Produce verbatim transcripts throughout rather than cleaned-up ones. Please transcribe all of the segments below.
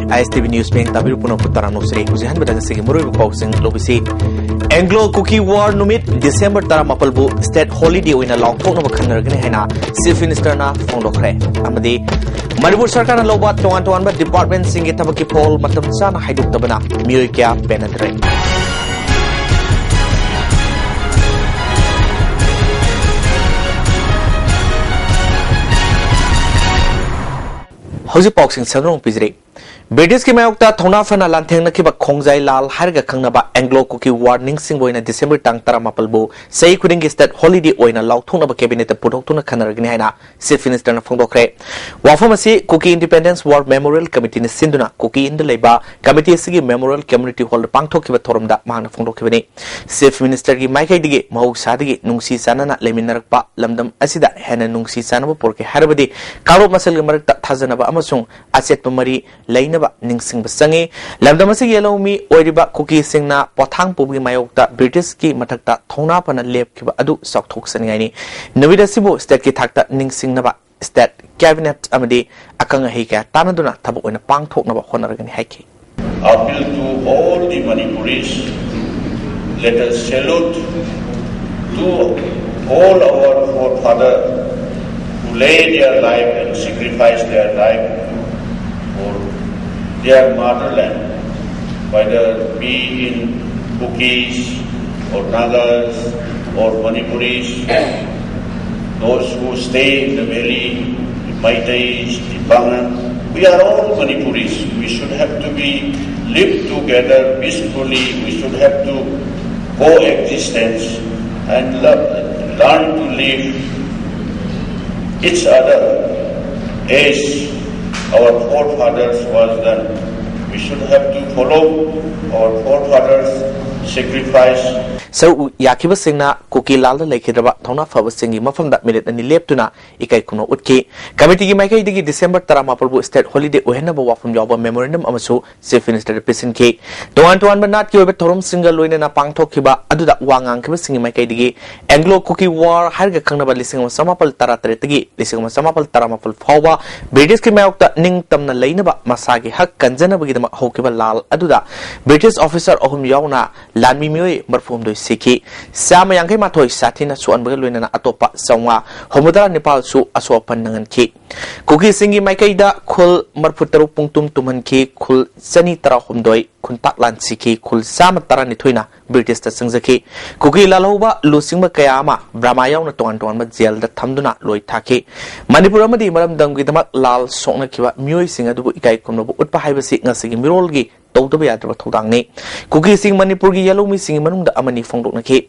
ꯑꯥꯏ ꯑꯦꯁ T V news ꯃꯤꯌꯥꯝ ꯇꯥꯕꯤꯔꯤꯕ ꯄꯨꯝꯅꯃꯛꯄꯨ ꯇꯔꯥꯝꯅ ꯑꯣꯛꯆꯔꯤ꯫ ꯍꯧꯖꯤꯛ ꯑꯍꯥꯟꯕꯗ ꯉꯁꯤꯒꯤ ꯃꯔꯨꯑꯣꯏꯕ ꯄꯥꯎꯁꯤꯡ ꯂꯧꯕꯤꯁꯤ꯫ ꯑꯦꯡꯒ꯭ꯂꯣ ꯀꯨꯀꯤ ꯋꯥꯔ ꯅꯨꯃꯤꯠ ꯗꯤꯁꯦꯝꯕꯔ ꯇꯔꯥꯃꯥꯄꯜꯕꯨ ꯁ꯭ꯇꯦꯠ ꯍꯣꯂꯤꯗꯦ ꯑꯣꯏꯅ ꯂꯥꯎꯊꯣꯛꯅꯕ ꯈꯟꯅꯔꯒꯅꯤ ꯍꯥꯏꯅ ꯆꯤꯐ ꯃꯤꯅꯤꯁꯇꯔꯅ ꯐꯣꯡꯗꯣꯛꯈ꯭ꯔꯦ꯫ ꯑꯃꯗꯤ ꯃꯅꯤꯄꯨꯔ ꯁꯔꯀꯥꯔꯅ ꯂꯧꯕ ꯇꯣꯉꯥꯟ ꯇꯣꯉꯥꯟꯕ ꯗꯤꯄꯥꯔꯠꯃꯦꯟꯁꯤꯡꯒꯤ ꯊꯕꯛꯀꯤ ꯐꯣꯜ ꯃꯇꯝ ꯆꯥꯅ ꯍꯥꯏꯗꯣꯛꯇꯕꯅ ꯃꯤꯑꯣꯏ ꯀꯌꯥ ꯄꯦꯟꯅꯗ꯭ꯔꯦ꯫ ꯍꯧꯖꯤꯛ ꯄꯥꯎꯁꯤꯡ ꯁꯟꯗꯣꯛꯅ ꯄꯤꯖꯔꯤ꯫ ꯕ꯭ꯔꯤꯇꯤꯁꯀꯤ ꯃꯥꯌꯣꯛꯇ ꯊꯧꯅꯥ ꯐꯅ ꯂꯥꯟꯊꯦꯡꯅꯈꯤꯕ ꯈꯣꯡꯖꯥꯏ ꯂꯥꯜ ꯍꯥꯏꯔꯒ ꯈꯪꯅꯕ ꯑꯦꯡꯒ꯭ꯂꯣ ꯀꯨꯀꯤ ꯋꯥꯔ ꯅꯤꯡꯁꯤꯡꯕ ꯑꯣꯏꯅ ꯗꯤꯁꯦꯝꯕꯔ ꯇꯥꯡ ꯇꯔꯥꯃꯥꯄꯜꯕꯨ ꯆꯍꯤ ꯈꯨꯗꯤꯡꯒꯤ ꯁ꯭ꯇꯦꯠ ꯍꯣꯂꯤꯗꯦ ꯑꯣꯏꯅ ꯂꯥꯎꯊꯣꯛꯅꯕ ꯀꯦꯕꯤꯅꯦꯠꯇ ꯄꯨꯊꯣꯛꯇꯨꯅ ꯈꯟꯅꯔꯒꯅꯤ ꯍꯥꯏꯅ ꯆꯤꯐ ꯃꯤꯅꯤꯁꯇꯔꯅ ꯐꯣꯡꯗꯣꯛꯈ꯭ꯔꯦ꯫ ꯋꯥꯐꯝ ꯑꯁꯤ ꯀꯨꯀꯤ ꯏꯟꯗꯤꯄꯦꯟꯗꯦꯟꯁ ꯋꯥꯔ ꯃꯦꯃꯣꯔꯤꯌꯦꯜ ꯀꯃꯤꯇꯤꯅ ꯁꯤꯟꯗꯨꯅ ꯀꯨꯀꯤ ꯏꯟꯗ ꯂꯩꯕ ꯀꯃꯤꯇꯤ ꯑꯁꯤꯒꯤ ꯃꯦꯃꯣꯔꯤꯌꯦꯜ ꯀꯝꯃ꯭ꯌꯨꯅꯤꯇꯤ ꯍꯣꯜꯗ ꯄꯥꯡꯊꯣꯛꯈꯤꯕ ꯊꯧꯔꯝꯗ ꯃꯍꯥꯛꯅ ꯐꯣꯡꯗꯣꯛꯈꯤꯕꯅꯤ꯫ ꯆꯤꯐ ꯃꯤꯅꯤꯁꯇꯔꯒꯤ ꯃꯥꯏꯀꯩꯗꯒꯤ ꯃꯍꯧꯁꯥꯗꯒꯤ ꯅꯨꯡꯁꯤ ꯆꯥꯟꯅꯅ ꯂꯩꯃꯤꯟꯅꯔꯛꯄ ꯂꯝꯗꯝ ꯑꯁꯤꯗ ꯍꯦꯟꯅ ꯅꯨꯡꯁꯤ ꯆꯥꯟꯅꯕ ꯄꯨꯔꯛꯀꯦ ꯍꯥꯏꯔꯕꯗꯤ ꯀꯥꯡꯂꯨꯞ ꯃꯁꯦꯜꯒꯤ ꯃꯔꯛꯇ ꯊꯥꯖꯅꯕ ꯑꯃꯁꯨꯡ ꯑꯆꯦꯠꯄ ꯃꯔꯤ ꯂꯩꯅꯕ ꯅꯤꯡꯁꯤꯡꯕ ꯆꯪꯏ꯫ ꯂꯝꯗꯝ ꯑꯁꯤꯒꯤ ꯌꯦꯜꯍꯧꯃꯤ ꯑꯣꯏꯔꯤꯕ ꯀꯨꯀꯤꯁꯤꯡꯅ ꯄꯣꯊꯥꯡ ꯄꯨꯕꯒꯤ ꯃꯥꯌꯣꯛꯇ ꯕ꯭ꯔꯤꯇꯤꯁꯀꯤ ꯃꯊꯛꯇ ꯊꯧꯅꯥ ꯐꯅ ꯂꯦꯞꯈꯤꯕ ꯑꯗꯨ ꯆꯥꯎꯊꯣꯛꯆꯅꯤꯡꯉꯥꯏꯅꯤ꯫ ꯅꯨꯃꯤꯠ ꯑꯁꯤꯕꯨ ꯁ꯭ꯇꯦꯠꯀꯤ ꯊꯥꯛꯇ ꯅꯤꯡꯁꯤꯡꯅꯕ ꯁ꯭ꯇꯦꯠ ꯀꯦꯕꯤꯅꯦꯠ ꯑꯃꯗꯤ ꯑꯈꯪ ꯑꯍꯩ ꯀꯌꯥ ꯇꯥꯟꯅꯗꯨꯅ ꯊꯕꯛ ꯑꯣꯏꯅ ꯄꯥꯡꯊꯣꯛꯅꯕ ꯍꯣꯠꯅꯔꯒꯅꯤ ꯍꯥꯏꯈꯤ꯫ Appeal to all the Manipuris, let us salute to all our forefathers who lay their life and sacrifice their life for their motherland, whether be in Kukis or Nagas or Manipuris, those who stay in the valley, the Meiteis, the Pangan, we are all Manipuris. We should have to be live together peacefully. We should have to coexistence and love, learn to live each other as our forefathers was done. We should have to follow our forefathers Sacrifice. ꯁꯔꯨꯛ ꯌꯥꯈꯤꯕꯁꯤꯡꯅ ꯀꯨꯀꯤ ꯂꯥꯜꯗ ꯂꯩꯈꯤꯗ꯭ꯔꯕ ꯊꯧꯅꯥ ꯐꯕꯁꯤꯡꯒꯤ ꯃꯐꯝꯗ minute ꯑꯅꯤ ꯂꯦꯞꯇꯨꯅ ꯏꯀꯥꯏ ꯈꯨꯝꯅꯧ ꯎꯠꯈꯤ꯫ ꯀꯃꯤꯇꯤꯒꯤ ꯃꯥꯏꯀꯩꯗꯒꯤ December ꯇꯔꯥꯃꯥꯄꯜꯕꯨ state holiday ꯑꯣꯏꯍꯟꯅꯕ ꯋꯥꯐꯝ ꯌꯥꯎꯕ memorandum ꯑꯃꯁꯨ Chief Minister ꯗ ꯄꯤꯁꯤꯟꯈꯤ꯫ ꯇꯣꯉꯥꯟ ꯇꯣꯉꯥꯟꯕ ꯅꯥꯠꯀꯤ ꯑꯣꯏꯕ ꯊꯧꯔꯝꯁꯤꯡꯒ ꯂꯣꯏꯅꯅ ꯄꯥꯡꯊꯣꯛꯈꯤꯕ ꯑꯗꯨꯗ ꯋꯥ ꯉꯥꯡꯈꯤꯕꯁꯤꯡꯒꯤ ꯃꯥꯏꯀꯩꯗꯒꯤ Anglo Kuki War ꯍꯥꯏꯔꯒ ꯈꯪꯅꯕ ꯂꯤꯁꯤꯡ ꯑꯃ ꯆꯥꯃꯥꯄꯜ ꯇꯔꯥꯇꯔꯦꯠꯇꯒꯤ ꯂꯤꯁꯤꯡ ꯑꯃ ꯆꯥꯃꯥꯄꯜ ꯇꯔꯥꯃꯥꯄꯜ ꯐꯥꯎꯕ ꯕ꯭ꯔꯤꯇꯤꯁꯀꯤ ꯃꯥꯌꯣꯛꯇ ꯅꯤꯡꯇꯝꯅ ꯂꯩꯅꯕ ꯃꯁꯥꯒꯤ ꯍꯛ ꯀꯟꯖꯅꯕꯒꯤꯗꯃꯛ ꯍꯧꯈꯤꯕ ꯂꯥꯜ ꯑꯗꯨꯗ ꯕ꯭ꯔꯤꯇꯤꯁ officer ꯑꯍꯨꯝ ꯌꯥꯎꯅ ꯂꯥꯟꯃꯤ ꯃꯤꯑꯣꯏ ꯃꯔꯤꯐꯨꯍꯨꯝꯗꯣꯏ ꯁꯤꯈꯤ꯫ ꯆꯥꯝꯃ ꯌꯥꯡꯈꯩ ꯃꯥꯊꯣꯏ ꯁꯥꯊꯤꯅ ꯁꯣꯛꯍꯟꯕꯒ ꯂꯣꯏꯅꯅ ꯑꯇꯣꯞꯄ ꯆꯥꯝꯃꯉꯥ ꯍꯨꯝꯐꯨꯇꯔꯥ ꯅꯤꯄꯥꯜꯁꯨ ꯑꯁꯣꯛ ꯑꯄꯟ ꯅꯪꯍꯟꯈꯤ꯫ ꯀꯨꯀꯤꯁꯤꯡꯒꯤ ꯃꯥꯏꯀꯩꯗ ꯈꯨꯜ ꯃꯔꯤꯐꯨꯇꯔꯨꯛ ꯄꯨꯡꯇꯨꯝ ꯇꯨꯝꯍꯟꯈꯤ, ꯈꯨꯜ ꯆꯅꯤ ꯇꯔꯥꯍꯨꯝꯗꯣꯏ ꯈꯨꯟꯇꯥꯛ ꯂꯥꯟ ꯁꯤꯈꯤ, ꯈꯨꯜ ꯆꯥꯝꯃ ꯇꯔꯥꯅꯤꯊꯣꯏꯅ ꯕ꯭ꯔꯤꯇꯤꯁꯇ ꯆꯪꯖꯈꯤ꯫ ꯀꯨꯀꯤ ꯂꯥꯜꯍꯧꯕ ꯂꯨꯆꯤꯡꯕ ꯀꯌꯥ ꯑꯃ ꯕ꯭ꯔꯃꯥ ꯌꯥꯎꯅ ꯇꯣꯉꯥꯟ ꯇꯣꯉꯥꯟꯕ ꯖꯦꯜꯗ ꯊꯝꯗꯨꯅ ꯂꯣꯏ ꯊꯥꯈꯤ꯫ ꯃꯅꯤꯄꯨꯔ ꯑꯃꯗꯤ ꯃꯔꯝꯗꯝꯒꯤꯗꯃꯛ ꯂꯥꯜ ꯁꯣꯛꯅꯈꯤꯕ ꯃꯤꯑꯣꯏꯁꯤꯡ ꯑꯗꯨꯕꯨ ꯏꯀꯥꯏ ꯈꯨꯝꯅꯕ ꯎꯠꯄ ꯍꯥꯏꯕꯁꯤ ꯉꯁꯤꯒꯤ ꯃꯤꯔꯣꯜꯒꯤ ꯇꯧꯗꯕ ꯌꯥꯗ꯭ꯔꯕ ꯊꯧꯗꯥꯡꯅꯤ꯫ ꯀꯨꯀꯤꯁꯤꯡ ꯃꯅꯤꯄꯨꯔꯒꯤ ꯌꯦꯜꯍꯧꯃꯤꯁꯤꯡꯒꯤ ꯃꯅꯨꯡꯗ ꯑꯃꯅꯤ ꯐꯣꯡꯗꯣꯛꯅꯈꯤ꯫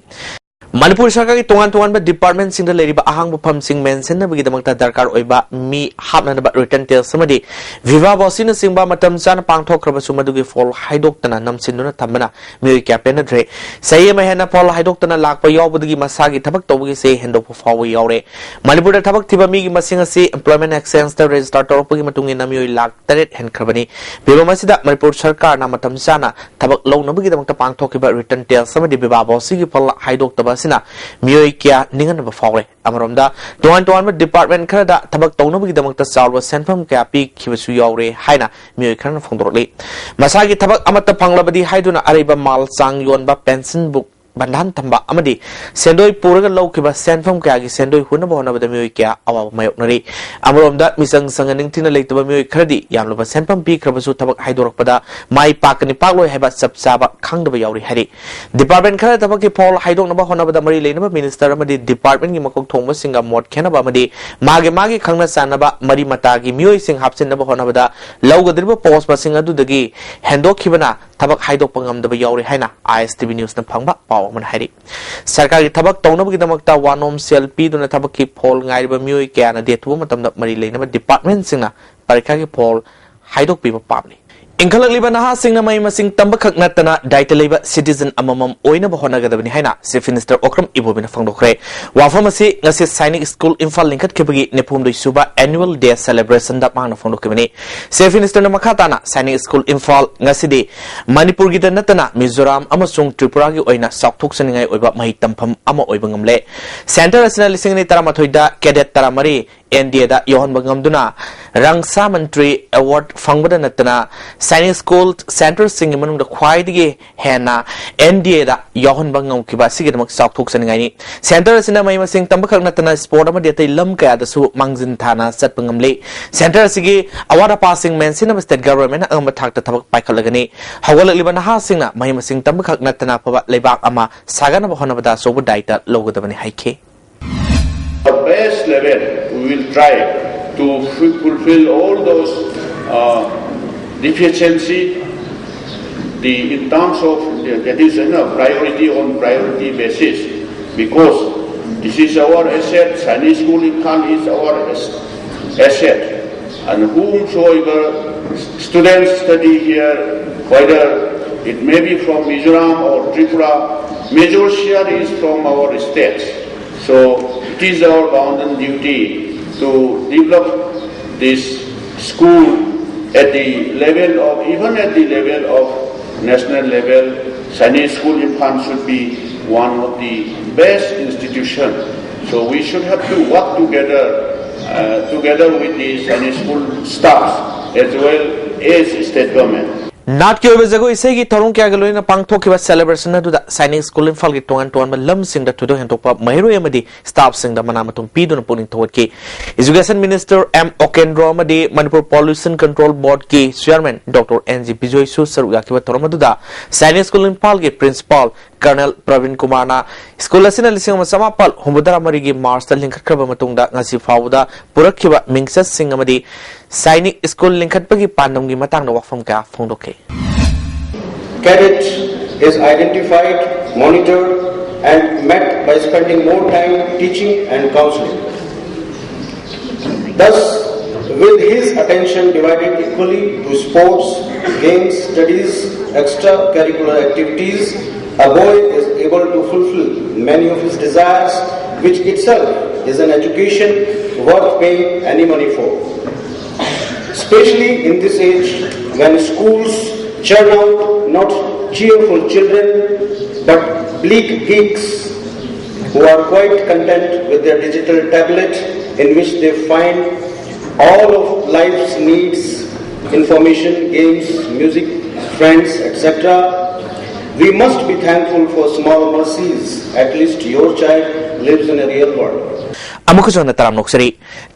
ꯃꯅꯤꯄꯨꯔ ꯁꯔꯀꯥꯔꯒꯤ ꯇꯣꯉꯥꯟ ꯇꯣꯉꯥꯟꯕ department ꯁꯤꯡꯗ ꯂꯩꯔꯤꯕ ꯑꯍꯥꯡꯕ ꯐꯝꯁꯤꯡ ꯃꯦꯟꯁꯤꯟꯅꯕꯒꯤꯗꯃꯛꯇ ꯗꯔꯀꯥꯔ ꯑꯣꯏꯕ ꯃꯤ ꯍꯥꯞꯅꯅꯕ written test ꯑꯃꯗꯤ viva voce ꯅꯆꯤꯡꯕ ꯃꯇꯝ ꯆꯥꯅ ꯄꯥꯡꯊꯣꯛꯈ꯭ꯔꯕꯁꯨ ꯃꯗꯨꯒꯤ ꯐꯣꯜ ꯍꯥꯏꯗꯣꯛꯇꯅ ꯅꯝꯁꯤꯟꯗꯨꯅ ꯊꯝꯕꯅ ꯃꯤꯑꯣꯏ ꯀꯌꯥ ꯄꯦꯟꯅꯗ꯭ꯔꯦ꯫ ꯆꯍꯤ ꯑꯃ ꯍꯦꯟꯅ ꯐꯣꯜ ꯍꯥꯏꯗꯣꯛꯇꯅ ꯂꯥꯛꯄ ꯌꯥꯎꯕꯗꯒꯤ ꯃꯁꯥꯒꯤ ꯊꯕꯛ ꯇꯧꯕꯒꯤ ꯆꯦ ꯍꯦꯟꯗꯣꯛꯄ ꯐꯥꯎꯕ ꯌꯥꯎꯔꯦ꯫ ꯃꯅꯤꯄꯨꯔꯗ ꯊꯕꯛ ꯊꯤꯕ ꯃꯤꯒꯤ ꯃꯁꯤꯡ ꯑꯁꯤ employment exchange ꯇ register ꯇꯧꯔꯛꯄꯒꯤ ꯃꯇꯨꯡ ꯏꯟꯅ ꯃꯤꯑꯣꯏ ꯂꯥꯈ ꯇꯔꯦꯠ ꯍꯦꯟꯈ꯭ꯔꯕꯅꯤ꯫ ꯐꯤꯕꯝ ꯑꯁꯤꯗ ꯃꯅꯤꯄꯨꯔ ꯁꯔꯀꯥꯔꯅ ꯃꯇꯝ ꯆꯥꯅ ꯊꯕꯛ ꯂꯧꯅꯕꯒꯤꯗꯃꯛꯇ ꯄꯥꯡꯊꯣꯛꯈꯤꯕ written test ꯑꯃꯗꯤ viva voce ꯒꯤ ꯐꯣꯜ ꯍꯥꯏꯗꯣꯛꯇꯕ ꯑꯁꯤꯅ ꯃꯤꯑꯣꯏ ꯀꯌꯥ ꯅꯤꯡꯍꯟꯅꯕ ꯐꯥꯎꯔꯦ꯫ ꯑꯃꯔꯣꯝꯗ, ꯇꯣꯉꯥꯟ ꯇꯣꯉꯥꯟꯕ department ꯈꯔꯗ ꯊꯕꯛ ꯇꯧꯅꯕꯒꯤꯗꯃꯛꯇ ꯆꯥꯎꯔꯕ ꯁꯦꯟꯐꯝ ꯀꯌꯥ ꯄꯤꯈꯤꯕꯁꯨ ꯌꯥꯎꯔꯦ ꯍꯥꯏꯅ ꯃꯤꯑꯣꯏ ꯈꯔꯅ ꯐꯣꯡꯗꯣꯔꯛꯂꯤ꯫ ꯃꯁꯥꯒꯤ ꯊꯕꯛ ꯑꯃꯠꯇ ꯐꯪꯂꯕꯗꯤ ꯍꯥꯏꯗꯨꯅ ꯑꯔꯩꯕ ꯃꯥꯜ ꯆꯥꯡ ꯌꯣꯟꯕ, pension book ꯕꯟꯙꯥꯟ ꯊꯝꯕ ꯑꯃꯗꯤ ꯁꯦꯟꯗꯣꯏ ꯄꯨꯔꯒ ꯂꯧꯈꯤꯕ ꯁꯦꯟꯐꯝ ꯀꯌꯥꯒꯤ ꯁꯦꯟꯗꯣꯏ ꯍꯨꯟꯅꯕ ꯍꯣꯠꯅꯕꯗ ꯃꯤꯑꯣꯏ ꯀꯌꯥ ꯑꯋꯥꯕ ꯃꯥꯌꯣꯛꯅꯔꯤ꯫ ꯑꯃꯔꯣꯝꯗ, ꯃꯤꯆꯪ ꯆꯪꯅ ꯅꯤꯡꯊꯤꯅ ꯂꯩꯇꯕ ꯃꯤꯑꯣꯏ ꯈꯔꯗꯤ ꯌꯥꯝꯂꯕ ꯁꯦꯟꯐꯝ ꯄꯤꯈ꯭ꯔꯕꯁꯨ ꯊꯕꯛ ꯍꯥꯏꯗꯣꯔꯛꯄꯗ ꯃꯥꯏ ꯄꯥꯛꯀꯅꯤ ꯄꯥꯛꯂꯣꯏ ꯍꯥꯏꯕ ꯆꯞ ꯆꯥꯕ ꯈꯪꯗꯕ ꯌꯥꯎꯔꯤ ꯍꯥꯏꯔꯤ꯫ Department ꯈꯔ ꯊꯕꯛꯀꯤ ꯐꯣꯜ ꯍꯥꯏꯗꯣꯛꯅꯕ ꯍꯣꯠꯅꯕꯗ ꯃꯔꯤ ꯂꯩꯅꯕ minister ꯑꯃꯗꯤ department ꯀꯤ ꯃꯀꯣꯛ ꯊꯣꯡꯕꯁꯤꯡꯒ ꯃꯣꯠ ꯈꯦꯠꯅꯕ ꯑꯃꯗꯤ ꯃꯥꯒꯤ ꯃꯥꯒꯤ ꯈꯪꯅ ꯆꯥꯟꯅꯕ ꯃꯔꯤ ꯃꯇꯥꯒꯤ ꯃꯤꯑꯣꯏꯁꯤꯡ ꯍꯥꯞꯆꯤꯟꯅꯕ ꯍꯣꯠꯅꯕꯗ ꯂꯧꯒꯗꯧꯔꯤꯕ post ꯃꯁꯤꯡ ꯑꯗꯨꯗꯒꯤ ꯍꯦꯟꯗꯣꯛꯈꯤꯕꯅ ꯊꯕꯛ ꯍꯥꯏꯗꯣꯛꯄ ꯉꯝꯗꯕ ꯌꯥꯎꯔꯤ ꯍꯥꯏꯅ I S T V news ꯅ ꯐꯪꯕ ꯄꯥꯎ ꯑꯃꯅ ꯍꯥꯏꯔꯤ꯫ ꯁꯔꯀꯥꯔꯒꯤ ꯊꯕꯛ ꯇꯧꯅꯕꯒꯤꯗꯃꯛꯇ ꯋꯥꯅꯣꯝ ꯁꯦꯜ ꯄꯤꯗꯨꯅ ꯊꯕꯛꯀꯤ ꯐꯣꯜ ꯉꯥꯏꯔꯤꯕ ꯃꯤꯑꯣꯏ ꯀꯌꯥꯅ ꯗꯦꯠ ꯊꯨꯕ ꯃꯇꯝꯗ ꯃꯔꯤ ꯂꯩꯅꯕ department ꯁꯤꯡꯅ ꯄꯔꯤꯈꯥꯒꯤ ꯐꯣꯜ ꯍꯥꯏꯗꯣꯛꯄꯤꯕ ꯄꯥꯝꯂꯤ꯫ ꯏꯟꯈꯠꯂꯛꯂꯤꯕ ꯅꯍꯥꯁꯤꯡꯅ ꯃꯍꯩ ꯃꯁꯤꯡ ꯇꯝꯕ ꯈꯛ ꯅꯠꯇꯅ ꯗꯥꯏꯇ ꯂꯩꯕ ꯁꯤꯇꯤꯖꯟ ꯑꯃꯃꯝ ꯑꯣꯏꯅꯕ ꯍꯣꯠꯅꯒꯗꯕꯅꯤ ꯍꯥꯏꯅ ꯆꯤꯐ ꯃꯤꯅꯤꯁꯇꯔ ꯑꯣꯀ꯭ꯔꯝ ꯏꯕꯣꯕꯤꯅ ꯐꯣꯡꯗꯣꯛꯈ꯭ꯔꯦ꯫ ꯋꯥꯐꯝ ꯑꯁꯤ ꯉꯁꯤ ꯁꯥꯏꯅꯤꯛ ꯁ꯭ꯀꯨꯜ ꯏꯝꯐꯥꯜ ꯂꯤꯡꯈꯠꯈꯤꯕꯒꯤ ꯅꯤꯐꯨꯍꯨꯝꯗꯣꯏ ꯁꯨꯕ ꯑꯦꯅꯨꯋꯦꯜ ꯗꯦ ꯁꯦꯂꯦꯕ꯭ꯔꯦꯁꯟꯗ ꯃꯍꯥꯛꯅ ꯐꯣꯡꯗꯣꯛꯈꯤꯕꯅꯤ꯫ ꯆꯤꯐ ꯃꯤꯅꯤꯁꯇꯔꯅ ꯃꯈꯥ ꯇꯥꯅ ꯁꯥꯏꯅꯤꯛ ꯁ꯭ꯀꯨꯜ ꯏꯝꯐꯥꯜ ꯉꯁꯤꯗꯤ ꯃꯅꯤꯄꯨꯔꯒꯤꯗ ꯅꯠꯇꯅ ꯃꯤꯖꯣꯔꯥꯝ ꯑꯃꯁꯨꯡ ꯇ꯭ꯔꯤꯄꯨꯔꯥꯒꯤ ꯑꯣꯏꯅ ꯆꯥꯎꯊꯣꯛꯆꯅꯤꯡꯉꯥꯏ ꯑꯣꯏꯕ ꯃꯍꯩ ꯇꯝꯐꯝ ꯑꯃ ꯑꯣꯏꯕ ꯉꯝꯂꯦ꯫ ꯁꯦꯟꯇꯔ ꯑꯁꯤꯅ ꯂꯤꯁꯤꯡ ꯑꯅꯤ ꯇꯔꯥꯃꯥꯊꯣꯏꯗ ꯀꯦꯗꯦꯠ ꯇꯔꯥꯃꯔꯤ ꯑꯦꯟ ꯗꯤ ꯑꯦꯗ ꯌꯧꯍꯟꯕ ꯉꯝꯗꯨꯅ ꯔꯪꯁꯥ ꯃꯟꯇ꯭ꯔꯤ ꯑꯦꯋꯥꯔꯗ ꯐꯪꯕꯗ ꯅꯠꯇꯅ ꯁꯥꯏꯅꯤꯛ ꯁ꯭ꯀꯨꯜ ꯁꯦꯟꯇꯔꯁꯤꯡꯒꯤ ꯃꯅꯨꯡꯗ ꯈ꯭ꯋꯥꯏꯗꯒꯤ ꯍꯦꯟꯅ ꯑꯦꯟ ꯗꯤ ꯑꯦꯗ ꯌꯥꯎꯍꯟꯕ ꯉꯝꯈꯤꯕ ꯑꯁꯤꯒꯤꯗꯃꯛ ꯆꯥꯎꯊꯣꯛꯆꯅꯤꯡꯉꯥꯏꯅꯤ꯫ ꯁꯦꯟꯇꯔ ꯑꯁꯤꯅ ꯃꯍꯩ ꯃꯁꯤꯡ ꯇꯝꯕ ꯈꯛ ꯅꯠꯇꯅ ꯁ꯭ꯄꯣꯔꯠ ꯑꯃꯗꯤ ꯑꯇꯩ ꯂꯝ ꯀꯌꯥꯗꯁꯨ ꯃꯥꯡꯖꯤꯟ ꯊꯥꯅ ꯆꯠꯄ ꯉꯝꯂꯤ꯫ ꯁꯦꯟꯇꯔ ꯑꯁꯤꯒꯤ ꯑꯋꯥꯠ ꯑꯄꯥꯁꯤꯡ ꯃꯦꯟꯁꯤꯟꯅꯕ ꯁ꯭ꯇꯦꯠ ꯒꯚꯔꯟꯃꯦꯟꯠꯅ ꯑꯉꯝꯕ ꯊꯥꯛꯇ ꯊꯕꯛ ꯄꯥꯏꯈꯠꯂꯒꯅꯤ꯫ ꯍꯧꯒꯠꯂꯛꯂꯤꯕ ꯅꯍꯥꯁꯤꯡꯅ ꯃꯍꯩ ꯃꯁꯤꯡ ꯇꯝꯕ ꯈꯛ ꯅꯠꯇꯅ ꯑꯐꯕ ꯂꯩꯕꯥꯛ ꯑꯃ ꯁꯥꯒꯠꯅꯕ ꯍꯣꯠꯅꯕꯗ ꯑꯆꯧꯕ ꯗꯥꯏꯇ ꯂꯧꯒꯗꯕꯅꯤ ꯍꯥꯏꯈꯤ꯫ The best level, we will try to fu- fulfill all those uh, deficiency. The in terms of that is, you know, priority on priority basis, because this is our asset. Sainik School Imphal is our as- asset, and whomsoever students study here, whether it may be from Mizoram or Tripura, major share is from our states. So it is our bounden duty to develop this school at the level of, even at the level of national level. Sainik School Imphal should be one of the best institution. So we should have to work together, uh, together with the Sainik School staffs as well as state government. ꯅꯥꯠꯀꯤ ꯑꯣꯏꯕ ꯖꯒꯣꯏ ꯏꯁꯩꯒꯤ ꯊꯧꯔꯝ ꯀꯌꯥꯒ ꯂꯣꯏꯅꯅ ꯄꯥꯡꯊꯣꯛꯈꯤꯕ celebration ꯑꯗꯨꯗ Sainik school ꯏꯝꯐꯥꯜꯒꯤ ꯇꯣꯉꯥꯟ ꯇꯣꯉꯥꯟꯕ ꯂꯝꯁꯤꯡꯗ ꯊꯣꯏꯗꯣꯛ ꯍꯦꯟꯗꯣꯛꯄ ꯃꯍꯩꯔꯣꯏ ꯑꯃꯗꯤ ꯁ꯭ꯇꯥꯐꯁꯤꯡꯗ ꯃꯅꯥ ꯃꯊꯨꯝ ꯄꯤꯗꯨꯅ ꯄꯨꯛꯅꯤꯡ ꯊꯧꯒꯠꯈꯤ꯫ ꯏꯖꯨꯀꯦꯁꯟ ꯃꯤꯅꯤꯁꯇꯔ ꯑꯦꯝ ꯑꯣꯀꯦꯟꯗ꯭ꯔꯣ ꯑꯃꯗꯤ ꯃꯅꯤꯄꯨꯔ ꯄꯣꯂꯨꯁꯟ ꯀꯟꯇ꯭ꯔꯣꯜ ꯕꯣꯔꯗꯀꯤ ꯆꯤꯌꯔꯃꯦꯟ ꯗꯣꯛꯇꯔ ꯑꯦꯟ ꯖꯤ ꯕꯤꯖꯣꯏꯁꯨ ꯁꯔꯨꯛ ꯌꯥꯈꯤꯕ ꯊꯧꯔꯝ ꯑꯗꯨꯗ ꯁꯥꯏꯅꯤꯛ ꯁ꯭ꯀꯨꯜ ꯏꯝꯐꯥꯜꯒꯤ ꯄ꯭ꯔꯤꯟꯁꯤꯄꯥꯜ ꯀꯔꯅꯦꯜ ꯄ꯭ꯔꯕꯤꯟ ꯀꯨꯃꯥꯔꯅ ꯁ꯭ꯀꯨꯜ ꯑꯁꯤꯅ ꯂꯤꯁꯤꯡ ꯑꯃ ꯆꯃꯥꯄꯜ ꯍꯨꯝꯐꯨꯇꯔꯥ ꯃꯔꯤꯒꯤ ꯃꯥꯔꯆꯇ ꯂꯤꯡꯈꯠꯈ꯭ꯔꯕ ꯃꯇꯨꯡꯗ ꯉꯁꯤ ꯐꯥꯎꯕꯗ ꯄꯨꯔꯛꯈꯤꯕ ꯃꯤꯡꯆꯠꯁꯤꯡ ꯑꯃꯗꯤ ꯁꯥꯏꯅꯤꯛ ꯁ꯭ꯀꯨꯜ ꯂꯤꯡꯈꯠꯄꯒꯤ ꯄꯥꯟꯗꯝꯒꯤ ꯃꯇꯥꯡꯗ ꯋꯥꯐꯝ ꯀꯌꯥ ꯐꯣꯡꯗꯣꯛꯈꯤ꯫ Cadet is identified, monitored, and met by spending more time teaching and counseling. Thus, With his attention divided equally to sports, games, studies, extracurricular activities, a boy is able to fulfill many of his desires, which itself is an education worth paying any money for. Especially in this age when schools churn out not cheerful children but bleak geeks who are quite content with their digital tablet in which they find all of life's needs, information, games, music, friends, et cetera. We must be thankful for small mercies. At least your child lives in a real world. ꯑꯃꯨꯛꯀꯁꯨ ꯍꯟꯅ ꯇꯔꯥꯝꯅ ꯑꯣꯛꯆꯔꯤ꯫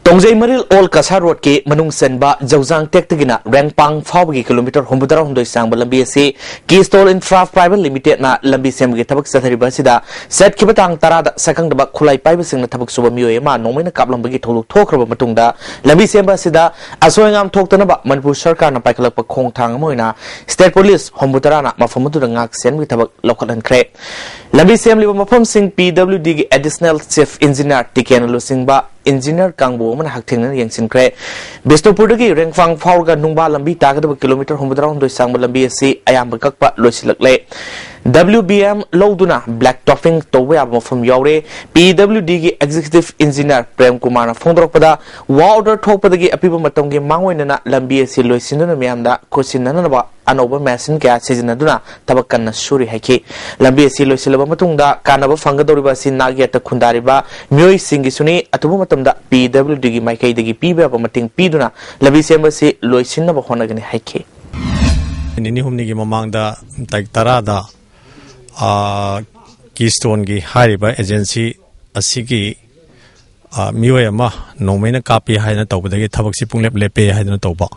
ꯇꯣꯡꯖꯩ ꯃꯔꯤꯜ all Cachar ꯔꯣꯗꯀꯤ ꯃꯅꯨꯡ ꯆꯟꯕ ꯖꯧꯖꯥꯡ ꯇꯦꯛꯇꯒꯤꯅ ꯔꯦꯡꯄꯥꯡ ꯐꯥꯎꯕꯒꯤ kilometre ꯍꯨꯝꯐꯨꯇꯔꯥꯍꯨꯝꯗꯣꯏ ꯁꯥꯡꯕ ꯂꯝꯕꯤ ꯑꯁꯤ ꯀꯤꯁꯇꯣꯜ infra private ꯂꯤꯃꯤꯇꯦꯗꯅ ꯂꯝꯕꯤ ꯁꯦꯝꯕꯒꯤ ꯊꯕꯛ ꯆꯠꯊꯔꯤꯕ ꯑꯁꯤꯗ ꯆꯠꯈꯤꯕ ꯇꯥꯡ ꯇꯔꯥꯗ ꯁꯛꯈꯪꯗꯕ ꯈꯨꯠꯂꯥꯏ ꯄꯥꯏꯕꯁꯤꯡꯅ ꯊꯕꯛ ꯁꯨꯕ ꯃꯤꯑꯣꯏ ꯑꯃ ꯅꯣꯡꯃꯩꯅ ꯀꯥꯞꯂꯝꯕꯒꯤ ꯊꯧꯗꯣꯛ ꯊꯣꯛꯈ꯭ꯔꯕ ꯃꯇꯨꯡꯗ ꯂꯝꯕꯤ ꯁꯦꯝꯕ ꯑꯁꯤꯗ ꯑꯁꯣꯏ ꯑꯉꯥꯝ ꯊꯣꯛꯇꯅꯕ ꯃꯅꯤꯄꯨꯔ ꯁꯔꯀꯥꯔꯅ ꯄꯥꯏꯈꯠꯂꯛꯄ ꯈꯣꯡꯊꯥꯡ ꯑꯃ ꯑꯣꯏꯅ ꯁ꯭ꯇꯦꯠ ꯄꯨꯂꯤꯁ ꯍꯨꯝꯐꯨꯇꯔꯥꯅ ꯃꯐꯝ ꯑꯗꯨꯗ ꯉꯥꯛ ꯁꯦꯟꯕꯒꯤ ꯊꯕꯛ ꯂꯧꯈꯠꯍꯟꯈ꯭ꯔꯦ꯫ ꯂꯝꯕꯤ ꯁꯦꯝꯂꯤꯕ ꯃꯐꯝꯁꯤꯡ ꯄꯤ ꯗꯕ꯭ꯂꯤꯎ ꯗꯤꯒꯤ ꯑꯦꯗꯤꯁꯅꯦꯜ ꯆꯤꯐ ꯏꯟꯖꯤꯅꯤꯌꯥꯔ ꯇꯤꯀꯦꯟꯅ ꯂꯨꯆꯤꯡꯕ ꯏꯟꯖꯤꯅꯤꯌꯥꯔ ꯀꯥꯡꯕꯨ ꯑꯃꯅ ꯍꯛꯊꯦꯡꯅꯅ ꯌꯦꯡꯁꯤꯟꯈ꯭ꯔꯦ꯫ ꯕꯤꯁꯅꯨꯄꯨꯔꯗꯒꯤ ꯔꯦꯡꯐꯥꯡ ꯐꯥꯎꯔꯒ ꯅꯨꯡꯕꯥ ꯂꯝꯕꯤ ꯇꯥꯒꯗꯕ ꯀꯤꯂꯣꯃꯤꯇꯔ ꯍꯨꯝꯐꯨꯇꯔꯥꯍꯨꯝꯗꯣꯏ ꯁꯥꯡꯕ ꯂꯝꯕꯤ ꯑꯁꯤ ꯑꯌꯥꯝꯕ ꯀꯛꯄ ꯂꯣꯏꯁꯤꯜꯂꯛꯂꯦ꯫ ꯗꯕ꯭ꯂꯤꯎ ꯕꯤ ꯑꯦꯝ ꯂꯧꯗꯨꯅ ꯕ꯭ꯂꯦꯛ ꯇꯣꯞꯄꯤꯡ ꯇꯧꯕ ꯌꯥꯕ ꯃꯐꯝ ꯌꯥꯎꯔꯦ꯫ ꯄꯤ ꯗꯕ꯭ꯂꯤꯎ ꯗꯤꯒꯤ ꯑꯦꯛꯖꯤꯀ꯭ꯌꯨꯇꯤꯚ ꯏꯟꯖꯤꯅꯤꯌꯥꯔ ꯄ꯭ꯔꯦꯝ ꯀꯨꯃꯥꯔꯅ ꯐꯣꯡꯗꯣꯔꯛꯄꯗ, ꯋꯥ ꯑꯣꯔꯗꯔ ꯊꯣꯛꯄꯗꯒꯤ ꯑꯄꯤꯕ ꯃꯇꯝꯒꯤ ꯃꯥꯡꯑꯣꯏꯅꯅ ꯂꯝꯕꯤ ꯑꯁꯤ ꯂꯣꯏꯁꯤꯟꯗꯨꯅ ꯃꯤꯌꯥꯝꯗ ꯈꯨꯠꯁꯤꯟꯅꯅꯕ ꯑꯅꯧꯕ ꯃꯦꯁꯤꯟ ꯀꯌꯥ ꯁꯤꯖꯤꯟꯅꯗꯨꯅ ꯊꯕꯛ ꯀꯟꯅ ꯁꯨꯔꯤ ꯍꯥꯏꯈꯤ꯫ ꯂꯝꯕꯤ ꯑꯁꯤ ꯂꯣꯏꯁꯤꯜꯂꯕ ꯃꯇꯨꯡꯗ ꯀꯥꯟꯅꯕ ꯐꯪꯒꯗꯧꯔꯤꯕ ꯑꯁꯤ ꯅꯥꯛ ꯌꯦꯠꯇ ꯈꯨꯟꯗꯥꯔꯤꯕ ꯃꯤꯑꯣꯏꯁꯤꯡꯒꯤꯁꯨꯅꯤ꯫ ꯑꯊꯨꯕ ꯃꯇꯝꯗ ꯄꯤ ꯗꯕ꯭ꯂꯤꯎ ꯗꯤꯒꯤ ꯃꯥꯏꯀꯩꯗꯒꯤ ꯄꯤꯕ ꯌꯥꯕ ꯃꯇꯦꯡ ꯄꯤꯗꯨꯅ ꯂꯝꯕꯤ ꯁꯦꯝꯕ ꯑꯁꯤ ꯂꯣꯏꯁꯤꯟꯅꯕ ꯍꯣꯠꯅꯒꯅꯤ ꯍꯥꯏꯈꯤ꯫ ꯅꯤꯅꯤ ꯍꯨꯝꯅꯤꯒꯤ ꯃꯃꯥꯡꯗ ꯇꯥꯔꯤꯛ ꯇꯔꯥꯗ, ꯑ, ꯀꯤꯁꯇꯣꯟꯒꯤ ꯍꯥꯏꯔꯤꯕ ꯑꯦꯖꯦꯟꯁꯤ ꯑꯁꯤꯒꯤ, ꯑ, ꯃꯤꯑꯣꯏ ꯑꯃ ꯅꯣꯡꯃꯩꯅ ꯀꯥꯞꯄꯤ ꯍꯥꯏꯅ ꯇꯧꯕꯗꯒꯤ ꯊꯕꯛꯁꯤ ꯄꯨꯡꯂꯦꯞ ꯂꯦꯞꯄꯦ ꯍꯥꯏꯗꯅ ꯇꯧꯕ꯫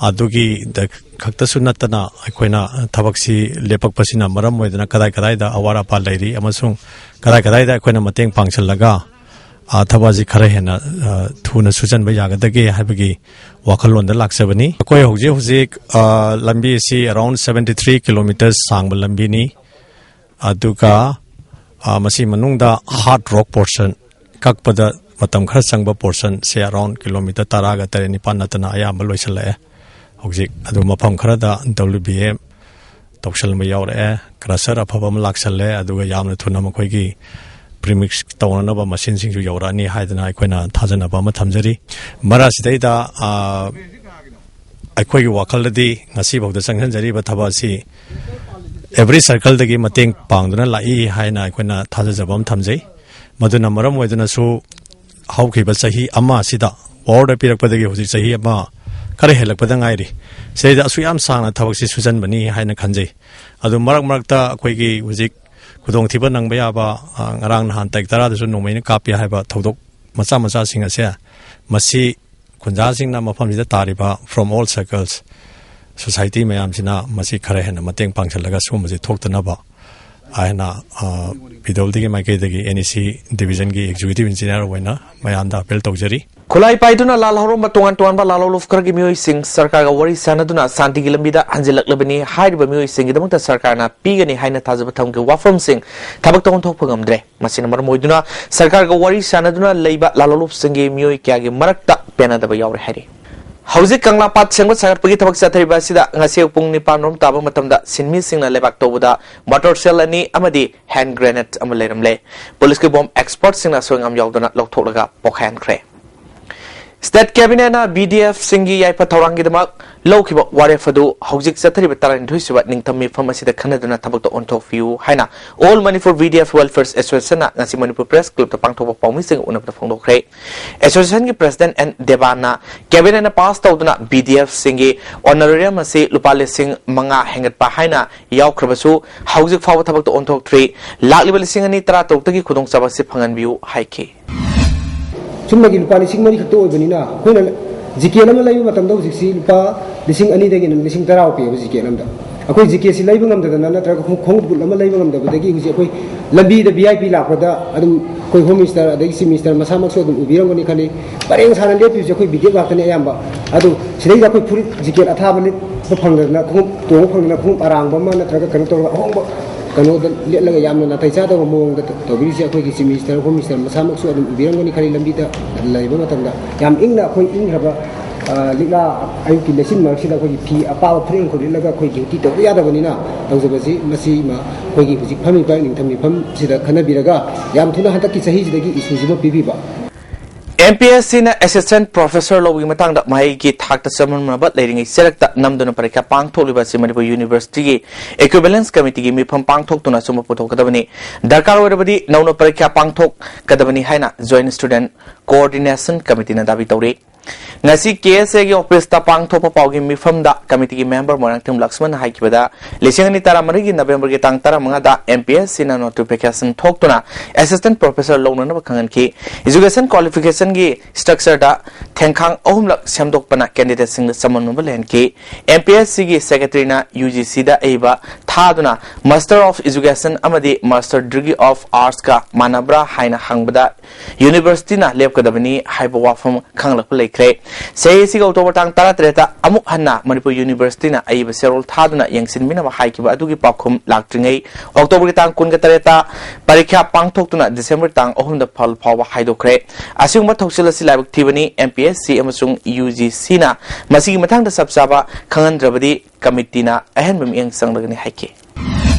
ꯑꯗꯨꯒꯤ ꯗ-, ꯈꯛꯇꯁꯨ ꯅꯠꯇꯅ ꯑꯩꯈꯣꯏꯅ ꯊꯕꯛꯁꯤ ꯂꯦꯞꯄꯛꯄꯁꯤꯅ ꯃꯔꯝ ꯑꯣꯏꯗꯅ ꯀꯗꯥꯏ ꯀꯗꯥꯏꯗ ꯑꯋꯥꯠ ꯑꯄꯥ ꯂꯩꯔꯤ ꯑꯃꯁꯨꯡ ꯀꯗꯥꯏ ꯀꯗꯥꯏꯗ ꯑꯩꯈꯣꯏꯅ ꯃꯇꯦꯡ ꯄꯥꯡꯁꯤꯜꯂꯒ, ꯑ, ꯊꯕꯛ ꯑꯁꯤ ꯈꯔ ꯍꯦꯟꯅ, ꯑ, ꯊꯨꯅ ꯁꯨꯖꯟꯕ ꯌꯥꯒꯗꯒꯦ ꯍꯥꯏꯕꯒꯤ ꯋꯥꯈꯜꯂꯣꯟꯗ ꯂꯥꯛꯆꯕꯅꯤ꯫ ꯑꯩꯈꯣꯏ ꯍꯧꯖꯤꯛ ꯍꯧꯖꯤꯛ, ꯑ, ꯂꯝꯕꯤ ꯑꯁꯤ around seventy three kilometres ꯁꯥꯡꯕ ꯂꯝꯕꯤꯅꯤ꯫ ꯑꯗꯨꯒ, ꯑ, ꯃꯁꯤ ꯃꯅꯨꯡꯗ ꯍꯥꯔꯠ ꯔꯣꯛ ꯄꯣꯔꯁꯟ ꯀꯛꯄꯗ ꯃꯇꯝ ꯈꯔ ꯆꯪꯕ portion ꯁꯦ around kilometre ꯇꯔꯥꯒ ꯇꯔꯦꯠ ꯅꯤꯄꯥꯜ ꯅꯠꯇꯅ ꯑꯌꯥꯝꯕ ꯂꯣꯏꯁꯤꯜꯂꯛꯑꯦ꯫ ꯍꯧꯖꯤꯛ ꯑꯗꯨ ꯃꯐꯝ ꯈꯔꯗ W B M ꯇꯧꯁꯜꯂꯝꯕ ꯌꯥꯎꯔꯛꯑꯦ꯫ Crusher ꯑꯐꯕ ꯑꯃ ꯂꯥꯛꯁꯜꯂꯦ, ꯑꯗꯨꯒ ꯌꯥꯝꯅ ꯊꯨꯅ ꯃꯈꯣꯏꯒꯤ premix ꯇꯧꯅꯅꯕ machine ꯁꯤꯡꯁꯨ ꯌꯧꯔꯛꯑꯅꯤ ꯍꯥꯏꯗꯅ ꯑꯩꯈꯣꯏꯅ ꯊꯥꯖꯅꯕ ꯑꯃ ꯊꯝꯖꯔꯤ꯫ ꯃꯔꯛꯁꯤꯗꯩꯗ, ꯑ, ꯑꯩꯈꯣꯏꯒꯤ ꯋꯥꯈꯜꯗꯗꯤ ꯉꯁꯤꯐꯥꯎꯗ ꯆꯪꯁꯤꯟꯖꯔꯤꯕ ꯊꯕꯛ ꯑꯁꯤ every circle ꯗꯒꯤ ꯃꯇꯦꯡ ꯄꯥꯡꯗꯨꯅ ꯂꯥꯛꯏ ꯍꯥꯏꯅ ꯑꯩꯈꯣꯏꯅ ꯊꯥꯖꯖꯕ ꯑꯃ ꯊꯝꯖꯩ꯫ ꯃꯗꯨꯅ ꯃꯔꯝ ꯑꯣꯏꯗꯨꯅꯁꯨ ꯍꯧꯈꯤꯕ ꯆꯍꯤ ꯑꯃ ꯑꯁꯤꯗ power ꯗ ꯄꯤꯔꯛꯄꯗꯒꯤ ꯍꯧꯖꯤꯛ ꯆꯍꯤ ꯑꯃ ꯈꯔ ꯍꯦꯜꯂꯛꯄꯗ ꯉꯥꯏꯔꯤ꯫ ꯁꯤꯗꯩꯗ ꯑꯁꯨꯛ ꯌꯥꯝ ꯁꯥꯡꯅ ꯊꯕꯛꯁꯤ ꯁꯨꯖꯟꯕꯅꯤ ꯍꯥꯏꯅ ꯈꯟꯖꯩ꯫ ꯑꯗꯨ ꯃꯔꯛ ꯃꯔꯛꯇ ꯑꯩꯈꯣꯏꯒꯤ ꯍꯧꯖꯤꯛ ꯈꯨꯗꯣꯡꯊꯤꯕ ꯅꯪꯕ ꯌꯥꯕ, ꯑ, ꯉꯔꯥꯡ ꯅꯍꯥꯟ ꯇꯥꯔꯤꯛ ꯇꯔꯥꯗꯁꯨ ꯅꯣꯡꯃꯩꯅ ꯀꯥꯞꯄꯤ ꯍꯥꯏꯕ ꯊꯧꯗꯣꯛ ꯃꯆꯥ ꯃꯆꯥꯁꯤꯡ ꯑꯁꯦ, ꯃꯁꯤ ꯈꯨꯟꯖꯥꯁꯤꯡꯅ ꯃꯐꯝꯁꯤꯗ ꯇꯥꯔꯤꯕ from all circles, society ꯃꯌꯥꯝꯁꯤꯅ ꯃꯁꯤ ꯈꯔ ꯍꯦꯟꯅ ꯃꯇꯦꯡ ꯄꯥꯡꯁꯤꯜꯂꯒ ꯁꯤꯒꯨꯝꯕꯁꯤ ꯊꯣꯛꯇꯅꯕ ꯍꯥꯏꯅ, ꯑ, P W D ꯒꯤ ꯃꯥꯏꯀꯩꯗꯒꯤ N E C division ꯒꯤ executive engineer ꯑꯣꯏꯅ ꯃꯌꯥꯝꯗ appeal ꯇꯧꯖꯔꯤ꯫ ꯈꯨꯠꯂꯥꯏ ꯄꯥꯏꯗꯨꯅ ꯂꯥꯜꯍꯧꯔꯝꯕ ꯇꯣꯉꯥꯟ ꯇꯣꯉꯥꯟꯕ ꯂꯥꯜꯍꯧꯂꯨꯞ ꯈꯔꯒꯤ ꯃꯤꯑꯣꯏꯁꯤꯡ ꯁꯔꯀꯥꯔꯒ ꯋꯥꯔꯤ ꯁꯥꯟꯅꯗꯨꯅ ꯁꯥꯟꯇꯤꯒꯤ ꯂꯝꯕꯤꯗ ꯍꯟꯖꯤꯜꯂꯛꯂꯕꯅꯤ꯫ ꯍꯥꯏꯔꯤꯕ ꯃꯤꯑꯣꯏꯁꯤꯡꯒꯤꯗꯃꯛꯇ ꯁꯔꯀꯥꯔꯅ ꯄꯤꯒꯅꯤ ꯍꯥꯏꯅ ꯊꯥꯖꯕ ꯊꯝꯈꯤꯕ ꯋꯥꯐꯝꯁꯤꯡ ꯊꯕꯛꯇ ꯑꯣꯟꯊꯣꯛꯄ ꯉꯝꯗ꯭ꯔꯦ꯫ ꯃꯁꯤꯅ ꯃꯔꯝ ꯑꯣꯏꯗꯨꯅ ꯁꯔꯀꯥꯔꯒ ꯋꯥꯔꯤ ꯁꯥꯟꯅꯗꯨꯅ ꯂꯩꯕ ꯂꯥꯜꯍꯧꯂꯨꯞꯁꯤꯡꯒꯤ ꯃꯤꯑꯣꯏ ꯀꯌꯥꯒꯤ ꯃꯔꯛꯇ ꯄꯦꯟꯅꯗꯕ ꯌꯥꯎꯔꯦ ꯍꯥꯏꯔꯤ꯫ ꯍꯧꯖꯤꯛ ꯀꯪꯂꯥ ꯄꯥꯠ ꯁꯦꯡꯕ ꯁꯥꯒꯠꯄꯒꯤ ꯊꯕꯛ ꯆꯠꯊꯔꯤꯕ ꯑꯁꯤꯗ ꯉꯁꯤ ꯑꯌꯨꯛ ꯄꯨꯡ ꯅꯤꯄꯥꯟ ꯔꯣꯝ ꯇꯥꯕ ꯃꯇꯝꯗ ꯁꯤꯟꯃꯤꯁꯤꯡꯅ ꯂꯩꯕꯥꯛ ꯇꯧꯕꯗ mortar shell ꯑꯅꯤ ꯑꯃꯗꯤ hand grenade ꯑꯃ ꯂꯩꯔꯝꯂꯦ꯫ ꯄꯨꯂꯤꯁꯀꯤ bomb expert ꯁꯤꯡꯅ ꯑꯁꯣꯏ ꯑꯉꯥꯝ ꯌꯥꯎꯗꯅ ꯂꯧꯊꯣꯛꯂꯒ ꯄꯣꯈꯥꯏꯍꯟꯈ꯭ꯔꯦ꯫ State cabinet ꯅ B D F ꯁꯤꯡꯒꯤ ꯌꯥꯏꯐ ꯊꯧꯔꯥꯡꯒꯤꯗꯃꯛ ꯂꯧꯈꯤꯕ ꯋꯥꯔꯦꯞ ꯑꯗꯨ ꯍꯧꯖꯤꯛ ꯆꯠꯊꯔꯤꯕ ꯇꯔꯥꯅꯤꯊꯣꯏ ꯁꯨꯕ ꯅꯤꯡꯊꯝ ꯃꯤꯐꯝ ꯑꯁꯤꯗ ꯈꯟꯅꯗꯨꯅ ꯊꯕꯛꯇ ꯑꯣꯟꯊꯣꯛꯄꯤꯌꯨ ꯍꯥꯏꯅ All Manipur B D F Welfare Association ꯅ ꯉꯁꯤ ꯃꯅꯤꯄꯨꯔ Press Club ꯇ ꯄꯥꯡꯊꯣꯛꯄ ꯄꯥꯎꯃꯤꯁꯤꯡꯒ ꯎꯅꯕꯗ ꯐꯣꯡꯗꯣꯛꯈ꯭ꯔꯦ꯫ Association ꯒꯤ president N ꯗꯦꯕꯥꯟꯅ cabinet ꯅ pass ꯇꯧꯗꯨꯅ B D F ꯁꯤꯡꯒꯤ honorarium ꯑꯁꯤ ꯂꯨꯄꯥ ꯂꯤꯁꯤꯡ ꯃꯉꯥ ꯍꯦꯟꯒꯠꯄ ꯍꯥꯏꯅ ꯌꯥꯎꯈ꯭ꯔꯕꯁꯨ ꯍꯧꯖꯤꯛ ꯐꯥꯎꯕ ꯊꯕꯛꯇ ꯑꯣꯟꯊꯣꯛꯇ꯭ꯔꯤ꯫ ꯂꯥꯛꯂꯤꯕ ꯂꯤꯁꯤꯡ ꯑꯅꯤ ꯇꯔꯥ ꯇꯔꯨꯛꯇꯒꯤ ꯈꯨꯗꯣꯡꯆꯥꯕ ꯑꯁꯤ ꯐꯪꯍꯟꯕꯤꯌꯨ ꯍꯥꯏꯈꯤ꯫ ꯆꯨꯝꯅꯒꯤ ꯂꯨꯄꯥ ꯂꯤꯁꯤꯡ ꯃꯔꯤ ꯈꯛꯇ ꯑꯣꯏꯕꯅꯤꯅ ꯑꯩꯈꯣꯏꯅ jacket ꯑꯃ ꯂꯩꯕ ꯃꯇꯝꯗ ꯍꯧꯖꯤꯛꯁꯤ ꯂꯨꯄꯥ ꯂꯤꯁꯤꯡ ꯑꯅꯤꯗꯒꯤꯅ ꯂꯤꯁꯤꯡ ꯇꯔꯥ ꯄꯤꯌꯦꯕ jacket ꯑꯃꯗ꯫ ꯑꯩꯈꯣꯏ jacket ꯁꯤ ꯂꯩꯕ ꯉꯝꯗꯗꯅ ꯅꯠꯇ꯭ꯔꯒ ꯈꯣꯡ-, ꯈꯣꯡꯎꯞ boot ꯑꯃ ꯂꯩꯕ ꯉꯝꯗꯕꯗꯒꯤ ꯍꯧꯖꯤꯛ ꯑꯩꯈꯣꯏ ꯂꯝꯕꯤꯗ V I P ꯂꯥꯛꯄꯗ ꯑꯗꯨꯝ ꯑꯩꯈꯣꯏ Home Minister ꯑꯗꯒꯤ Chief Minister ꯃꯁꯥꯃꯛꯁꯨ ꯑꯗꯨꯝ ꯎꯕꯤꯔꯝꯒꯅꯤ ꯈꯜꯂꯤ꯫ ꯄꯔꯦꯡ ꯁꯥꯅ ꯂꯦꯞꯄꯤꯕꯁꯦ ꯑꯩꯈꯣꯏ brigade ꯉꯥꯛꯇꯅꯤ ꯑꯌꯥꯝꯕ꯫ ꯑꯗꯨ ꯁꯤꯗꯩꯗ ꯑꯩꯈꯣꯏ ꯐꯨꯔꯤꯠ jacket ꯑꯊꯥꯕ ꯂꯤꯠꯄ ꯐꯪꯗꯗꯅ, ꯈꯣꯡꯎꯞ ꯇꯣꯡꯕ ꯐꯪꯗꯅ, ꯈꯣꯡꯎꯞ ꯑꯔꯥꯡꯕ ꯑꯃ ꯅꯠꯇ꯭ꯔꯒ ꯀꯩꯅꯣ ꯇꯧꯔꯒ ꯑꯍꯣꯡꯕ ꯀꯩꯅꯣꯗ ꯂꯦꯠꯂꯒ ꯌꯥꯝꯅ ꯅꯥꯇꯩ ꯆꯥꯗꯕ ꯃꯑꯣꯡꯗ ꯇꯧꯕꯤꯔꯤꯁꯦ ꯑꯩꯈꯣꯏꯒꯤ Chief Minister, Home Minister ꯃꯁꯥꯃꯛꯁꯨ ꯑꯗꯨꯝ ꯎꯕꯤꯔꯝꯒꯅꯤ, ꯈꯔꯤ ꯂꯝꯕꯤꯗ ꯂꯩꯕ ꯃꯇꯝꯗ ꯌꯥꯝ ꯏꯪꯅ ꯑꯩꯈꯣꯏ ꯏꯪꯈ꯭ꯔꯕ, ꯑ, ꯂꯤꯛꯂꯥ ꯑꯌꯨꯛꯀꯤ ꯂꯩꯆꯤꯟ ꯃꯔꯛꯁꯤꯗ ꯑꯩꯈꯣꯏꯒꯤ ꯐꯤ ꯑꯄꯥꯕ ꯐꯨꯔꯤꯠ ꯑꯃꯈꯛ ꯂꯤꯠꯂꯒ ꯑꯩꯈꯣꯏ duty ꯇꯧꯕ ꯌꯥꯗꯕꯅꯤꯅ ꯇꯧꯖꯕꯁꯤ, ꯃꯁꯤ ꯑꯃ ꯑꯩꯈꯣꯏꯒꯤ ꯍꯧꯖꯤꯛ ꯐꯝꯃꯤꯕ ꯅꯤꯡꯊꯝ ꯃꯤꯐꯝꯁꯤꯗ ꯈꯟꯅꯕꯤꯔꯒ ꯌꯥꯝ ꯊꯨꯅ ꯍꯟꯗꯛꯀꯤ ꯆꯍꯤꯁꯤꯗꯒꯤ issue ꯁꯤꯃ ꯄꯤꯕꯤꯕ꯫ ꯑꯦꯝ ꯄꯤ ꯑꯦꯁ ꯁꯤꯅ assistant professor ꯂꯧꯕꯒꯤ ꯃꯇꯥꯡꯗ ꯃꯍꯩꯒꯤ ꯊꯥꯛꯇ ꯆꯃꯝꯅꯕ ꯂꯩꯔꯤꯉꯩ ꯆꯦꯔꯛꯇ ꯅꯝꯗꯨꯅ ꯄꯔꯤꯈ꯭ꯌꯥ ꯄꯥꯡꯊꯣꯛꯂꯤꯕ ꯑꯁꯤ ꯃꯅꯤꯄꯨꯔ University ꯒꯤ equivalence committee ꯒꯤ ꯃꯤꯐꯝ ꯄꯥꯡꯊꯣꯛꯇꯨꯅ ꯑꯆꯨꯝꯕ ꯄꯨꯊꯣꯛꯀꯗꯕꯅꯤ꯫ ꯗꯔꯀꯥꯔ ꯑꯣꯏꯔꯕꯗꯤ ꯅꯧꯅ ꯄꯔꯤꯈ꯭ꯌꯥ ꯄꯥꯡꯊꯣꯛꯀꯗꯕꯅꯤ ꯍꯥꯏꯅ Joint Student Coordination Committee ꯅ ꯗꯥꯕꯤ ꯇꯧꯔꯤ꯫ ꯉꯁꯤ ꯀꯦ ꯑꯦꯁ ꯑꯦ ꯒꯤ office ꯇ ꯄꯥꯡꯊꯣꯛꯄ ꯄꯥꯎꯒꯤ ꯃꯤꯐꯝꯗ committee ꯒꯤ member ꯃꯣꯏꯔꯥꯡꯊꯦꯝ ꯂꯛꯁꯃꯟꯅ ꯍꯥꯏꯈꯤꯕꯗ, ꯂꯤꯁꯤꯡ ꯑꯅꯤ ꯇꯔꯥꯃꯔꯤꯒꯤ November ꯒꯤ ꯇꯥꯡ ꯇꯔꯥꯃꯉꯥꯗ ꯑꯦꯝ ꯄꯤ ꯑꯦꯁ ꯁꯤꯅ notification ꯊꯣꯛꯇꯨꯅ assistant professor ꯂꯧꯅꯅꯕ ꯈꯪꯍꯟꯈꯤ꯫ Education qualification ꯒꯤ structure ꯗ ꯊꯦꯡꯈꯥꯡ ꯑꯍꯨꯝꯂꯛ ꯁꯦꯝꯗꯣꯛꯄꯅ candidate ꯁꯤꯡꯗ ꯆꯃꯝꯅꯕ ꯂꯩꯍꯟꯈꯤ꯫ ꯑꯦꯝ ꯄꯤ ꯑꯦꯁ ꯁꯤ ꯒꯤ secretary ꯅ ꯌꯨ ꯖꯤ ꯁꯤ ꯗ ꯑꯏꯕ ꯊꯥꯗꯨꯅ Master of Education ꯑꯃꯗꯤ Master Degree of Arts ꯀ ꯃꯥꯟꯅꯕ꯭ꯔꯥ ꯍꯥꯏꯅ ꯍꯪꯕꯗ, University ꯅ ꯂꯦꯞꯀꯗꯕꯅꯤ ꯍꯥꯏꯕ ꯋꯥꯐꯝ ꯈꯪꯂꯛꯄ ꯂꯩꯈ꯭ꯔꯦ꯫ ꯆꯍꯤ ꯑꯁꯤꯒꯤ October ꯇꯥꯡ ꯇꯔꯥꯇꯔꯦꯠꯇ ꯑꯃꯨꯛ ꯍꯟꯅ ꯃꯅꯤꯄꯨꯔ University ꯅ ꯑꯏꯕ ꯆꯦꯔꯣꯜ ꯊꯥꯗꯨꯅ ꯌꯦꯡꯁꯤꯟꯕꯤꯅꯕ ꯍꯥꯏꯈꯤꯕ ꯑꯗꯨꯒꯤ ꯄꯥꯎꯈꯨꯝ ꯂꯥꯛꯇ꯭ꯔꯤꯉꯩ, October ꯒꯤ ꯇꯥꯡ ꯀꯨꯟꯒ ꯇꯔꯦꯠꯇ ꯄꯔꯤꯈ꯭ꯌꯥ ꯄꯥꯡꯊꯣꯛꯇꯨꯅ December ꯇꯥꯡ ꯑꯍꯨꯝꯗ ꯐꯜ ꯐꯥꯎꯕ ꯍꯥꯏꯗꯣꯛꯈ꯭ꯔꯦ꯫ ꯑꯁꯤꯒꯨꯝꯕ ꯊꯧꯁꯤꯜ ꯑꯁꯤ ꯂꯥꯏꯕꯛ ꯊꯤꯕꯅꯤ꯫ ꯑꯦꯝ ꯄꯤ ꯑꯦꯁ ꯁꯤ ꯑꯃꯁꯨꯡ ꯌꯨ ꯖꯤ ꯁꯤ ꯅ ꯃꯁꯤꯒꯤ ꯃꯇꯥꯡꯗ ꯆꯞ ꯆꯥꯕ ꯈꯪꯍꯟꯗ꯭ꯔꯕꯗꯤ committee ꯅ ꯑꯍꯦꯟꯕ ꯃꯤꯠꯌꯦꯡ ꯆꯪꯂꯒꯅꯤ ꯍꯥꯏꯈꯤ꯫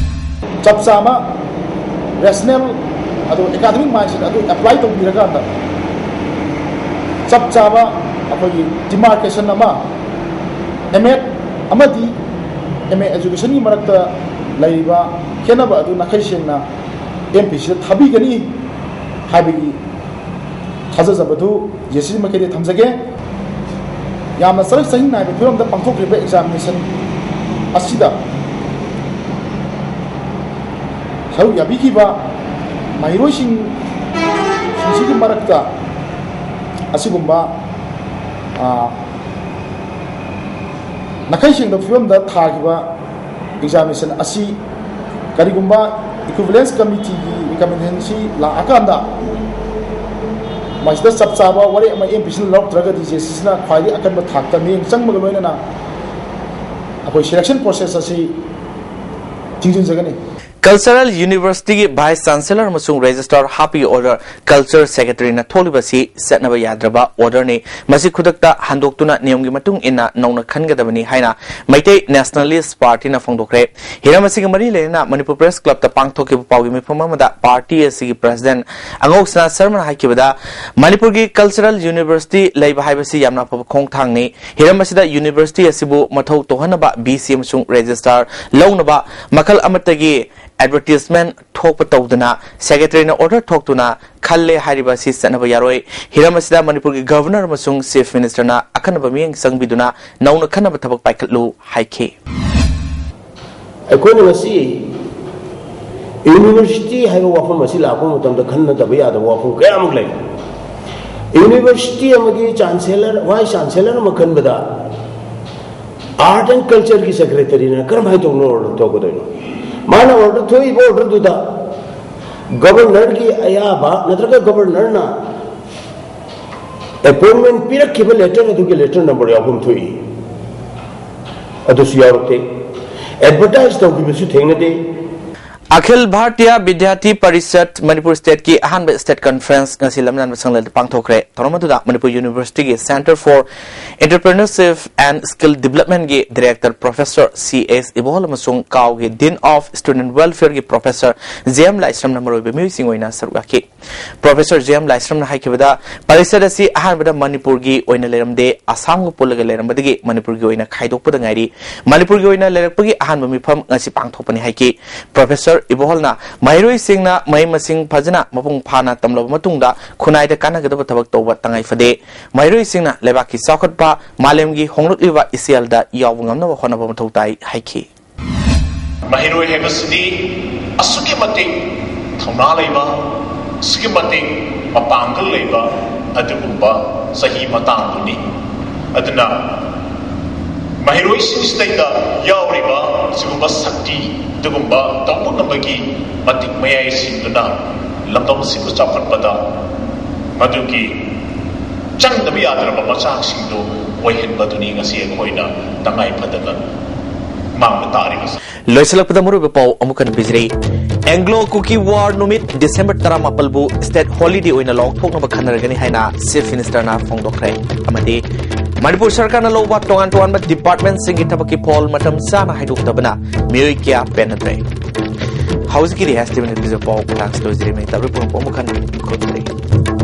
ꯆꯞ ꯆꯥꯕ rational ꯑꯗꯨ academic mindset ꯑꯗꯨ apply ꯇꯧꯕꯤꯔꯀꯥꯟꯗ ꯆꯞ ꯆꯥꯕ ꯑꯩꯈꯣꯏꯒꯤ demarcation ꯑꯃ M.Ed ꯑꯃꯗꯤ M A education ꯒꯤ ꯃꯔꯛꯇ ꯂꯩꯔꯤꯕ ꯈꯦꯠꯅꯕ ꯑꯗꯨ ꯅꯥꯈꯩ ꯁꯦꯡꯅ M P C ꯗ ꯊꯥꯕꯤꯒꯅꯤ ꯍꯥꯏꯕꯒꯤ ꯊꯥꯖꯖꯕꯗꯨ ꯖꯦ ꯁꯤ ꯃꯥꯏꯀꯩꯗ ꯊꯝꯖꯒꯦ꯫ ꯌꯥꯝꯅ ꯆꯔꯛ ꯆꯍꯤꯡ ꯅꯥꯏꯕ ꯐꯤꯕꯝꯗ ꯄꯥꯡꯊꯣꯛꯈ꯭ꯔꯤꯕ examination ꯑꯁꯤꯗ ꯁꯔꯨꯛ ꯌꯥꯕꯤꯈꯤꯕ ꯃꯍꯩꯔꯣꯏꯁꯤꯡ, ꯁꯤꯡꯁꯤꯒꯤ ꯃꯔꯛꯇ ꯑꯁꯤꯒꯨꯝꯕ, ꯑ, ꯅꯥꯈꯩ ꯁꯦꯡꯗꯕ ꯐꯤꯕꯝꯗ ꯊꯥꯈꯤꯕ examination ꯑꯁꯤ ꯀꯔꯤꯒꯨꯝꯕ equivalence committee ꯒꯤ recommendation ꯁꯤ ꯂꯥꯛꯑꯀꯥꯟꯗ ꯃꯁꯤꯗ ꯆꯞ ꯆꯥꯕ ꯋꯥꯔꯦꯞ ꯑꯃ M P C ꯅ ꯂꯧꯔꯛꯇ꯭ꯔꯒꯗꯤ ꯖꯦ ꯁꯤ ꯁꯤꯅ ꯈ꯭ꯋꯥꯏꯗꯒꯤ ꯑꯀꯟꯕ ꯊꯥꯛꯇ ꯃꯤꯠꯌꯦꯡ ꯆꯪꯕꯒ ꯂꯣꯏꯅꯅ ꯑꯩꯈꯣꯏ selection process ꯑꯁꯤ ꯊꯤꯡꯖꯤꯟꯖꯒꯅꯤ꯫ Cultural University ꯒꯤ Vice Chancellor ꯑꯃꯁꯨꯡ Registrar ꯍꯥꯞꯄꯒꯤ order Culture Secretary ꯅ ꯊꯣꯛꯂꯤꯕꯁꯤ ꯆꯠꯅꯕ ꯌꯥꯗ꯭ꯔꯕ order ꯅꯤ꯫ ꯃꯁꯤ ꯈꯨꯗꯛꯇ ꯍꯟꯗꯣꯛꯇꯨꯅ ꯅꯤꯌꯝꯒꯤ ꯃꯇꯨꯡ ꯏꯟꯅ ꯅꯧꯅ ꯈꯟꯒꯗꯕꯅꯤ ꯍꯥꯏꯅ ꯃꯩꯇꯩ Nationalist Party ꯅ ꯐꯣꯡꯗꯣꯛꯈ꯭ꯔꯦ꯫ ꯍꯤꯔꯝ ꯑꯁꯤꯒ ꯃꯔꯤ ꯂꯩꯅꯅ ꯃꯅꯤꯄꯨꯔ Press Club ꯇ ꯄꯥꯡꯊꯣꯛꯈꯤꯕ ꯄꯥꯎꯒꯤ ꯃꯤꯐꯝ ꯑꯃꯗ party ꯑꯁꯤꯒꯤ President ꯑꯉꯧ ꯁꯅꯥ ꯁꯔꯃꯅ ꯍꯥꯏꯈꯤꯕꯗ, ꯃꯅꯤꯄꯨꯔꯒꯤ Cultural University ꯂꯩꯕ ꯍꯥꯏꯕꯁꯤ ꯌꯥꯝꯅ ꯑꯐꯕ ꯈꯣꯡꯊꯥꯡꯅꯤ꯫ ꯍꯤꯔꯝ ꯑꯁꯤꯗ University ꯑꯁꯤꯕꯨ ꯃꯊꯧ ꯇꯧꯍꯟꯅꯕ V C ꯑꯃꯁꯨꯡ Registrar ꯂꯧꯅꯕ ꯃꯈꯜ ꯑꯃꯠꯇꯒꯤ advertisement ꯊꯣꯛꯄ ꯇꯧꯗꯅ Secretary ꯅ order ꯊꯣꯛꯇꯨꯅ ꯈꯜꯂꯦ ꯍꯥꯏꯔꯤꯕ ꯑꯁꯤ ꯆꯠꯅꯕ ꯌꯥꯔꯣꯏ꯫ ꯍꯤꯔꯝ ꯑꯁꯤꯗ ꯃꯅꯤꯄꯨꯔꯒꯤ Governor ꯑꯃꯁꯨꯡ Chief Minister ꯅ ꯑꯈꯟꯅꯕ ꯃꯤꯠꯌꯦꯡ ꯆꯪꯕꯤꯗꯨꯅ ꯅꯧꯅ ꯈꯟꯅꯕ ꯊꯕꯛ ꯄꯥꯏꯈꯠꯂꯨ ꯍꯥꯏꯈꯤ꯫ ꯑꯩꯈꯣꯏꯅ ꯉꯁꯤ University ꯍꯥꯏꯕ ꯋꯥꯐꯝ ꯑꯁꯤ ꯂꯥꯛꯄ ꯃꯇꯝꯗ ꯈꯟꯅꯗꯕ ꯌꯥꯗꯕ ꯋꯥꯐꯝ ꯀꯌꯥꯃꯨꯛ ꯂꯩ꯫ University ꯑꯃꯒꯤ Chancellor, Vice Chancellor ꯑꯃ ꯈꯟꯕꯗ Art and Culture ꯒꯤ Secretary ꯅ ꯀꯔꯝꯍꯥꯏꯅ ꯇꯧꯅ order ꯊꯣꯛꯀꯗꯣꯏꯅꯣ? ꯃꯥꯅ order ꯊꯣꯛꯏꯕ order ꯗꯨꯗ Governor ꯒꯤ ꯑꯌꯥꯕ ꯅꯠꯇ꯭ꯔꯒ Governor ꯅ appointment ꯄꯤꯔꯛꯈꯤꯕ letter ꯑꯗꯨꯒꯤ letter number ꯌꯥꯎꯐꯝ ꯊꯣꯛꯏ꯫ ꯑꯗꯨꯁꯨ ꯌꯥꯎꯔꯛꯇꯦ꯫ Advertise ꯇꯧꯈꯤꯕꯁꯨ ꯊꯦꯡꯅꯗꯦ꯫ ꯑꯈꯤꯜ ꯚꯥꯔꯇꯤꯌꯥ ꯕꯤꯗ꯭ꯌꯥꯔꯊꯤ ꯄꯔꯤꯁꯠ ꯃꯅꯤꯄꯨꯔ State ꯀꯤ ꯑꯍꯥꯟꯕ State Conference ꯉꯁꯤ ꯂꯝꯖꯥꯟꯕ ꯁꯪꯂꯩꯗ ꯄꯥꯡꯊꯣꯛꯈ꯭ꯔꯦ꯫ ꯊꯧꯔꯝ ꯑꯗꯨꯗ ꯃꯅꯤꯄꯨꯔ University ꯒꯤ Center for Entrepreneurship and Skill Development ꯒꯤ Director Professor C S ꯏꯕꯣꯍꯜ ꯑꯃꯁꯨꯡ ꯀꯥꯎꯒꯤ Dean of Student Welfare ꯒꯤ Professor J M ꯂꯥꯏꯁ꯭ꯔꯝꯅ ꯃꯔꯨꯑꯣꯏꯕ ꯃꯤꯑꯣꯏꯁꯤꯡ ꯑꯣꯏꯅ ꯁꯔꯨꯛ ꯌꯥꯈꯤ꯫ Professor J M ꯂꯥꯏꯁ꯭ꯔꯝꯅ ꯍꯥꯏꯈꯤꯕꯗ, ꯄꯔꯤꯁꯠ ꯑꯁꯤ ꯑꯍꯥꯟꯕꯗ ꯃꯅꯤꯄꯨꯔꯒꯤ ꯑꯣꯏꯅ ꯂꯩꯔꯝꯗꯦ, ꯑꯁꯥꯝꯒ ꯄꯨꯜꯂꯒ ꯂꯩꯔꯝꯕꯗꯒꯤ ꯃꯅꯤꯄꯨꯔꯒꯤ ꯑꯣꯏꯅ ꯈꯥꯏꯗꯣꯛꯄꯗ ꯉꯥꯏꯔꯤ꯫ ꯃꯅꯤꯄꯨꯔꯒꯤ ꯑꯣꯏꯅ ꯂꯩꯔꯛꯄꯒꯤ ꯑꯍꯥꯟꯕ ꯃꯤꯐꯝ ꯉꯁꯤ ꯄꯥꯡꯊꯣꯛꯄꯅꯤ ꯍꯥꯏꯈꯤ꯫ Professor ꯏꯕꯣꯍꯜꯅ ꯃꯍꯩꯔꯣꯏꯁꯤꯡꯅ ꯃꯍꯩ ꯃꯁꯤꯡ ꯐꯖꯅ ꯃꯄꯨꯡ ꯐꯥꯅ ꯇꯝꯂꯕ ꯃꯇꯨꯡꯗ ꯈꯨꯟꯅꯥꯏꯗ ꯀꯥꯟꯅꯒꯗꯕ ꯊꯕꯛ ꯇꯧꯕ ꯇꯉꯥꯏ ꯐꯗꯦ꯫ ꯃꯍꯩꯔꯣꯏꯁꯤꯡꯅ ꯂꯩꯕꯥꯛꯀꯤ ꯆꯥꯎꯈꯠꯄ, ꯃꯥꯂꯦꯝꯒꯤ ꯍꯣꯡꯂꯛꯂꯤꯕ ꯏꯆꯦꯜꯗ ꯌꯥꯎꯕ ꯉꯝꯅꯕ ꯍꯣꯠꯅꯕ ꯃꯊꯧ ꯇꯥꯏ ꯍꯥꯏꯈꯤ꯫ ꯃꯍꯩꯔꯣꯏ ꯍꯥꯏꯕꯁꯤꯗꯤ ꯑꯁꯨꯛꯀꯤ ꯃꯇꯤꯛ ꯊꯧꯅꯥ ꯂꯩꯕ, ꯑꯁꯨꯛꯀꯤ ꯃꯇꯤꯛ ꯃꯄꯥꯡꯒꯜ ꯂꯩꯕ ꯑꯗꯨꯒꯨꯝꯕ ꯆꯍꯤ ꯃꯇꯥꯡꯗꯨꯅꯤ꯫ ꯑꯗꯨꯅ ꯃꯍꯩꯔꯣꯏꯁꯤꯡꯁꯤꯗꯩꯗ ꯌꯥꯎꯔꯤꯕ ꯁꯤꯒꯨꯝꯕ ꯁꯛꯇꯤ, ꯑꯗꯨꯒꯨꯝꯕ ꯇꯧꯕ ꯉꯝꯕꯒꯤ ꯃꯇꯤꯛ ꯃꯌꯥꯏꯁꯤꯡꯗꯨꯅ ꯂꯝꯗꯝꯁꯤꯕꯨ ꯆꯥꯎꯈꯠꯄꯗ ꯃꯗꯨꯒꯤ ꯆꯪꯗꯕ ꯌꯥꯗ꯭ꯔꯕ ꯃꯆꯥꯛꯁꯤꯡꯗꯨ ꯑꯣꯏꯍꯟꯕꯗꯨꯅꯤ ꯉꯁꯤ ꯑꯩꯈꯣꯏꯅ ꯇꯉꯥꯏ ꯐꯗꯅ ꯃꯥꯡꯕ ꯇꯥꯔꯤꯕꯁꯤ꯫ ꯂꯣꯏꯁꯤꯜꯂꯛꯄꯗ ꯃꯔꯨꯑꯣꯏꯕ ꯄꯥꯎ ꯑꯃꯨꯛ ꯍꯟꯅ ꯄꯤꯖꯔꯤ꯫ ꯑꯦꯡꯒ꯭ꯂꯣ ꯀꯨꯀꯤ ꯋꯥꯔ ꯅꯨꯃꯤꯠ ꯗꯤꯁꯦꯝꯕꯔ ꯇꯔꯥꯃꯥꯄꯜꯕꯨ ꯁ꯭ꯇꯦꯠ ꯍꯣꯂꯤꯗꯦ ꯑꯣꯏꯅ ꯂꯥꯎꯊꯣꯛꯅꯕ ꯈꯟꯅꯔꯒꯅꯤ ꯍꯥꯏꯅ ꯆꯤꯐ ꯃꯤꯅꯤꯁꯇꯔꯅ ꯐꯣꯡꯗꯣꯛꯈ꯭ꯔꯦ꯫ ꯑꯃꯗꯤ ꯃꯅꯤꯄꯨꯔ ꯁꯔꯀꯥꯔꯅ ꯂꯧꯕ ꯇꯣꯉꯥꯟ ꯇꯣꯉꯥꯟꯕ ꯗꯤꯄꯥꯔꯠꯃꯦꯟꯠꯁꯤꯡꯒꯤ ꯊꯕꯛꯀꯤ ꯐꯣꯜ ꯃꯇꯝ ꯆꯥꯅ ꯍꯥꯏꯗꯣꯛꯇꯕꯅ ꯃꯤꯑꯣꯏ ꯀꯌꯥ ꯄꯦꯟꯅꯗ꯭ꯔꯦ꯫ ꯍꯧꯖꯤꯛꯀꯤꯗꯤ ꯍꯦꯁꯇꯤꯃꯤꯅ ꯄꯤꯖꯕ ꯄꯥꯎ ꯃꯇꯥꯡꯁꯤ ꯂꯣꯏꯖꯔꯤ꯫ ꯃꯩ ꯇꯞꯂꯤ ꯄꯨꯡ ꯑꯃꯨꯛ ꯍꯟꯅ ꯈꯨꯔꯨꯝꯖꯔꯤ꯫